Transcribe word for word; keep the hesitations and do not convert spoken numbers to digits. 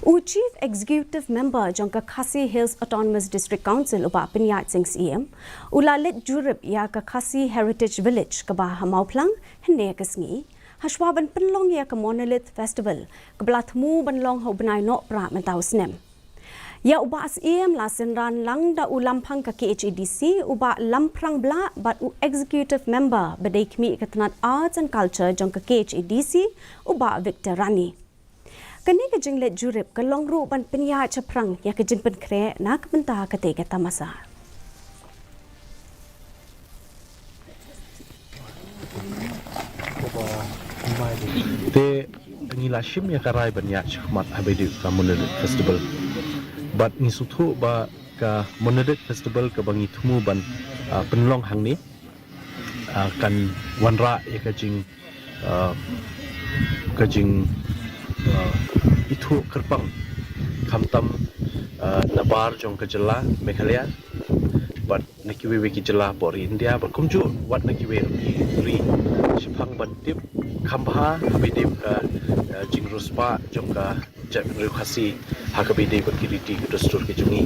U Chief Executive Member jong ka Khasi Hills Autonomous District Council, u Bah Pynïaid Sing Syiem, u la leit jurip ïa ka Khasi Heritage Village kaba ha Mawphlang hynne ka sngi, hashwa ban pynlong ïa ka Monolith Festival kaba la thmu ban long ha u bnai Nohprah mynta u snem. Ïa u Bah Syiem la synran lang da u Lamphang ka K H A D C, u Bah Lamphrang Blah, bad u Executive Member ba dei khmih ka tnat Arts and Culture jong ka K H A D C, u Bah Victor Rani. Kane ka jingleit jurip ka long ruh ban pynïaid shaphrang ïa ka jingpynkhreh na ka bynta katei ka tamasa. Te ngi la shim ïa ka rai ban ïaid shakhmat haba ïadei ka Monolith Festival. Bad ngi sngewthuh ba ka Monolith Festival kaba ngi thmu ban, ah, pynlong hangne, ah, kan wanrah ïa ka jing, ah, ka jing, ah, ithuh kyrpang, khamtam, ah, nabar jong ka jylla Meghalaya bad na kiwei kiwei ki jylla hapoh ri India bad kumjuh wat na kiwei kiwei ki ri, shaphang ban tip kham bha haba ïadei ka, ah, jingriewspah jong ka jaitbynriew Khasi ha kaba ïadei bad ki riti ki dustur ki jong ngi.